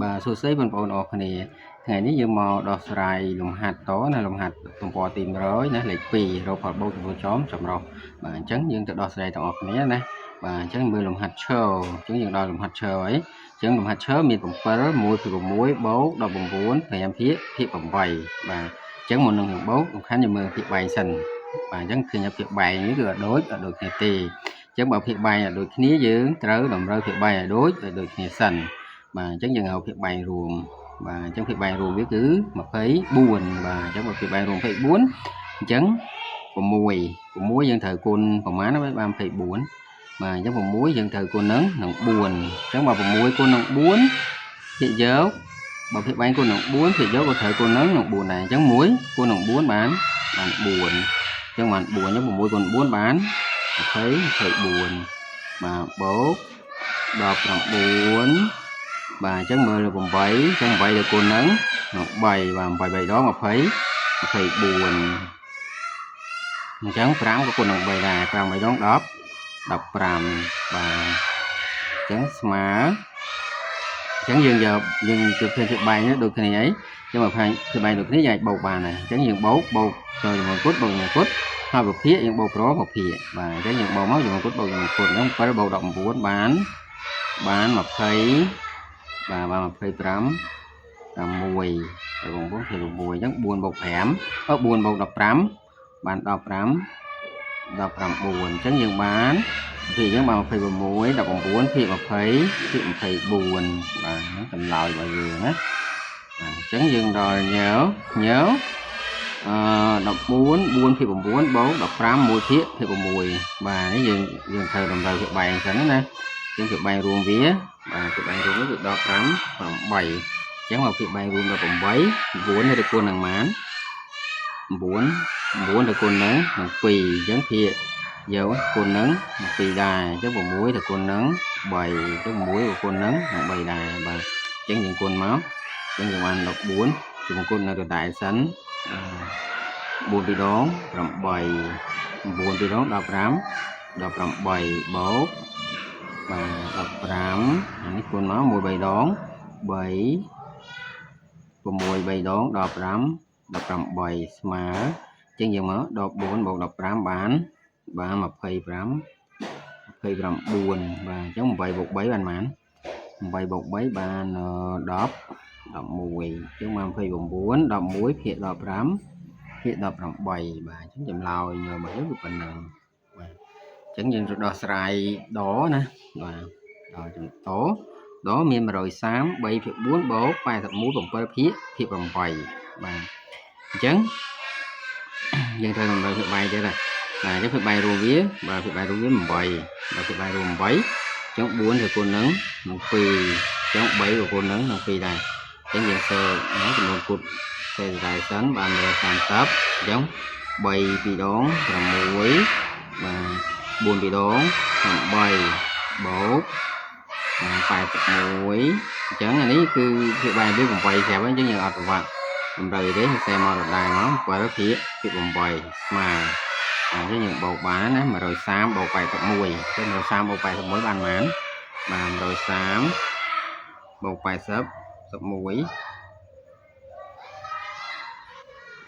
បាទសួស្តីបងប្អូនអរគ្នាថ្ងៃនេះយើងមកដោះស្រាយលំហាត់តណាលំហាត់ទំព័រទី100ណាលេខ2រកផលបូកចំនួនចំចម្រុះបាទអញ្ចឹងយើងទៅដោះស្រាយទាំងអស់គ្នាណាបាទអញ្ចឹងមើលលំហាត់ឈរអញ្ចឹងយើងដល់លំហាត់ឈរហើយអញ្ចឹងលំហាត់ឈរមាន7 1ពី6បូក19 5ភាគភាគ8បាទអញ្ចឹងមុននឹងបូកសំខាន់យើងមើលភាគបែងសិនបាទអញ្ចឹងឃើញថាភាគបែងនេះគឺអត់ដូចអត់ដូចគ្នាទេអញ្ចឹងបើភាគបែងអត់ដូចគ្នាយើងត្រូវតម្រូវភាគបែងឲ្យដូចឲ្យដូចគ្នាសិនបាទអញ្ចឹងយើងហៅភាគបែងរួមបាទអញ្ចឹងភាគបែងរួមវាគឺ24បាទអញ្ចឹងបើភាគបែងរួម24អញ្ចឹង6 6យើងត្រូវគុណប្រមាណណាបាន24បាទអញ្ចឹង6យើងត្រូវគុណនឹងនឹង4អញ្ចឹងបើ6គុណនឹង4ភាគយកបើភាគបែងគុណនឹង4ភាគយកក៏ត្រូវគុណនឹងនឹង4ដែរអញ្ចឹង1គុណនឹង4បានបាន4អញ្ចឹងបាន4អញ្ចឹង6គុណ4បាន20 24បាទបូក19បាទអញ្ចឹងមើលលើ8អញ្ចឹង8ទៅគុណនឹង3បាទ8 3ដង20 24អញ្ចឹង5ក៏គុណនឹង3ដែរ5 3ដង10 15បាទអញ្ចឹងស្មើអញ្ចឹងយើងយកយើងទៅភេទជាបែងនេះដូចគ្នាអីអញ្ចឹងបើភេទជាបែងដូចគ្នាយើងអាចបូកបានហើយអញ្ចឹងយើងបូកបូកចូលជាមួយគុតបូកជាមួយគុតហើយវិភាគយើងបូកប្រវិភាគបាទអញ្ចឹងយើងបូកមកជាមួយគុតបូកជាមួយគុតអញ្ចឹង7បូក19បានបាន20បាទបាន25 6ហើយបងប្អូនធ្វើ6អញ្ចឹង4បូក5 4បូក15បាន15 19អញ្ចឹងយើងបានភាគយើងបាន26 19ភាគ20ភាគ24បាទហ្នឹងចម្លើយរបស់យើងណាបាទអញ្ចឹងយើងដល់ញើញើអឺ14 4ភាគ9បូក15 1ភាគភាគ6បាទនេះយើងយើងត្រូវតម្រូវភាគបែងសិនណាអញ្ចឹងភាគបែងរួមវាបាទភាគបែងរួមវាគឺ15 8អញ្ចឹងមកភាគបែងរួមដល់8 9ទៅគុណនឹងប៉ុន្មាន9 9ទៅគុណនឹងនឹង2អញ្ចឹងភាគយកគុណនឹង2ដែរអញ្ចឹង6ទៅគុណនឹង3អញ្ចឹង6ក៏គុណនឹងនឹង3ដែរបាទអញ្ចឹងយើងគុណមកអញ្ចឹងយើងបាន14ជំគុណនៅដដែលសិន4ពីរដង8 9ពីរដង15 18បូកបាទ15អានេះគុណមក1 3ដង3 6 3ដង15 18ស្មើអញ្ចឹងយើងមក14បូក15បានបាន25 29បាទអញ្ចឹង8បូក3បានប៉ុន្មាន8បូក3បាន10 11អញ្ចឹងបាន29 11ភាគ15ភាគ18បាទអញ្ចឹងចម្លើយរបស់យើងគឺប៉ុណ្ណឹងបាទអញ្ចឹងយើងទៅដោះស្រាយដណាបាទដល់ចំណតដមាន130 3ភាគ4បូក81 7ភាគភាគ8បាទអញ្ចឹងយើងត្រូវតម្រូវភាគបែងទៀតហើយបាទអញ្ចឹងភាគបែងរួមវាបាទភាគបែងរួមវា8បាទភាគបែងរួម8អញ្ចឹង4ទៅគុណនឹងនឹង2អញ្ចឹង3ក៏គុណនឹងនឹង2ដែរអញ្ចឹងយើងសេណាចំនួនគុតសេដដែលសិនបាន130អញ្ចឹង3 2ដង6បាទ4 2ដង8បូក81អញ្ចឹងអានេះគឺភាគបែងវា8ស្រាប់ហើយអញ្ចឹងយើងអត់ប្រវត្តិតម្រូវទេសេមកដដែលមក7ភាគភាគ8ស្មើអញ្ចឹងយើងបូកបានណា130បូក81អញ្ចឹង130បូក81បានប៉ុន្មានបាទ130បូក80 11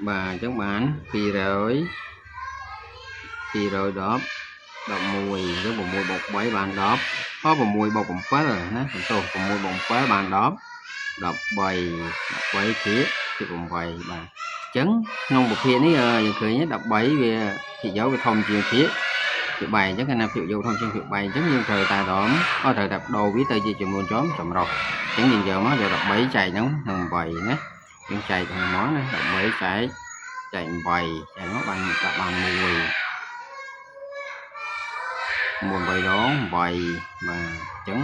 បាទអញ្ចឹងបាន200 210 11អញ្ចឹង6បូក3បាន10អ6បូក7ណាបន្ទោស6បូក7បាន10 13 13ភាគភាគ8បាទអញ្ចឹងក្នុងប្រភេទនេះយើងឃើញ13វាភាគយកវាធំជាងភាគភាគបែងអញ្ចឹងកាលណាភាគយកធំជាងភាគបែងអញ្ចឹងយើងត្រូវតែដមអត់ត្រូវតែបដូរវាទៅជាចំនួនចំចម្រុះអញ្ចឹងយើងយកមកយក13ចែកនឹងនឹង8ណាយើងចែកហ្នឹងមកណា13ចែកចែក8ចែកមកបានដាក់បាន1 9 3ដង8បាទអញ្ចឹង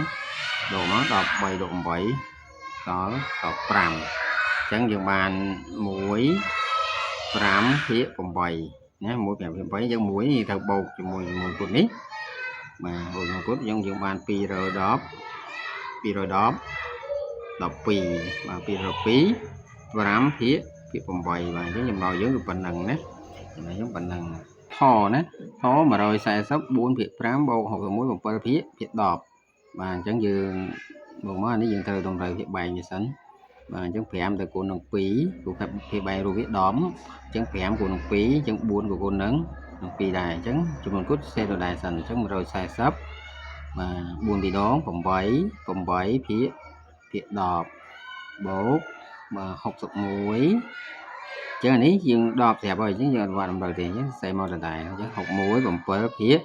ដកមក13ដក8ដល់15អញ្ចឹងយើងបាន1 5ភាគ8ណា1 5ភាគ8អញ្ចឹង1នេះត្រូវបូកជាមួយជាមួយគុណនេះបាទបូកជាមួយគុណអញ្ចឹងយើងបាន210 210 12បាទ202 5ភាគភាគ8បាទអញ្ចឹងចម្លើយយើងគឺប៉ុណ្ណឹងណាចម្លើយយើងប៉ុណ្ណឹងថណាថ144ភាគ5បូក61 7ភាគភាគ10បាទអញ្ចឹងយើង បូកមកអានេះយើងត្រូវតម្រូវភាគបែងវាសិនបាទអញ្ចឹង5ទៅគុណនឹង2ព្រោះភាគបែងរួមវា10អញ្ចឹង5គុណនឹង2អញ្ចឹង4ក៏គុណនឹង2ដែរអញ្ចឹងចំនួនគត់សេដដែលសិនអញ្ចឹង140បាទ4ពីរដង8 8ភាគភាគ10បូកបាទ61ចឹងអានេះយើង10ស្រាប់ហើយអញ្ចឹងយើងអត់វត្តតម្រូវទេអញ្ចឹងសេមកដដែលអញ្ចឹង61 7ភាគ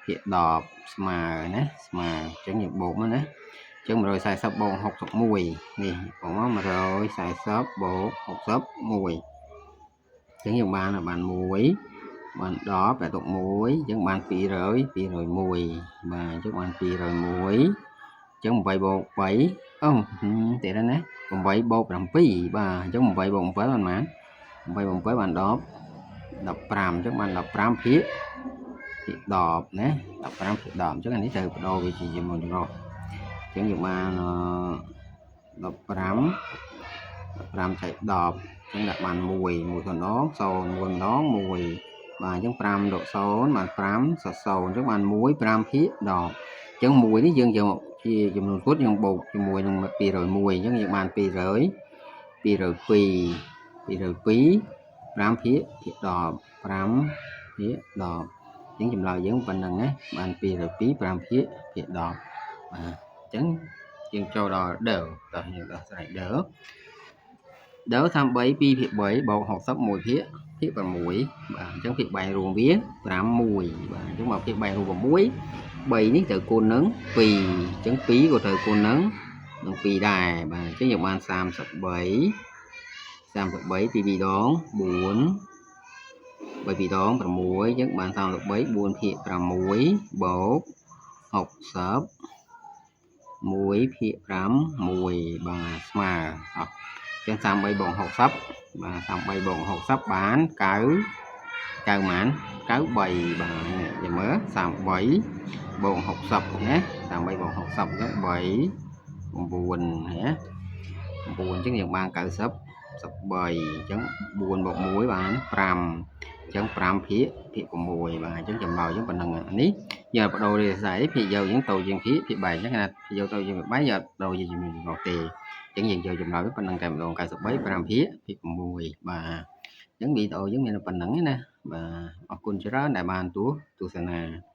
ភាគ10ស្មើណាស្មើអញ្ចឹងយើងបូកមកណាអញ្ចឹង140បូក61នេះបូកមក140បូក61អញ្ចឹងយើងបានបាន1បាន10តែទុក1អញ្ចឹងបាន200 201បាទអញ្ចឹងបាន201អញ្ចឹង8បូក3អូទេណា8បូក7បាទអញ្ចឹង8បូក7បានប៉ុន្មាន8បូក7បាន10 15អញ្ចឹងបាន15ភាគភាគ10ណា15ភាគ10អញ្ចឹងអានេះត្រូវបដូរវាជាចំនួនចម្រុះអញ្ចឹងយើងបាន15 15ចែក10អញ្ចឹងដាក់បាន1 1ដង0 1ម្ដង1បាទអញ្ចឹង5ដក0បាន5ស0អញ្ចឹងបាន1 5ភាគ10អញ្ចឹង1នេះយើងយកមកជាចំនួនគត់យើងបូកជាមួយនឹង201អញ្ចឹងយើងបាន200 202 202 5ភាគភាគ10 5ភាគ10អញ្ចឹងចម្លើយយើងប៉ុណ្្នឹងណាបាន202 5ភាគភាគ10បាទអញ្ចឹងយើងចូលដល់ដឺតោះយើងដោះស្រាយដឺដឺ33 2ភាគ3បូក61ភាគភាគ6បាទអញ្ចឹងភាគបែងរួមវា5 1បាទអញ្ចឹងមកភាគបែងរួម6 3នេះត្រូវគុណនឹង2អញ្ចឹង2ក៏ត្រូវគុណនឹង2ដែរបាទអញ្ចឹងយើងបាន33 33ពី2ដង4 3ពីរដង6អញ្ចឹងបាន33 4ភាគ6បូក60 1ភាគ5 1បាទស្មើអោះអញ្ចឹង33បូក60បាទ33បូក60បាន9 9ម៉ាន93បាទនេះមើល33បូក60ណា33បូក60អញ្ចឹង3 9ណា9អញ្ចឹងយើងបាន90 13អញ្ចឹង4បូក1បាន5អញ្ចឹង5ភាគភាគ6បាទអញ្ចឹងចម្លើយអញ្ចឹងប៉ុណ្ណឹងនេះយើងបដូរទេស្អីភាគយកអញ្ចឹងទៅជាងភាគភាគបែងអញ្ចឹងណាភាគយកទៅជាងភាគបែងយើងអត់ដូរជាជំនួសចម្រុះទេអញ្ចឹងយើងយកចម្លើយប៉ុណ្ណឹងតែម្ដង93 5ភាគភាគ6បាទអញ្ចឹងវីដេអូយើងមានប៉ុណ្ណឹងណាបាទអរគុណច្រើនដែលបានទស្សនា។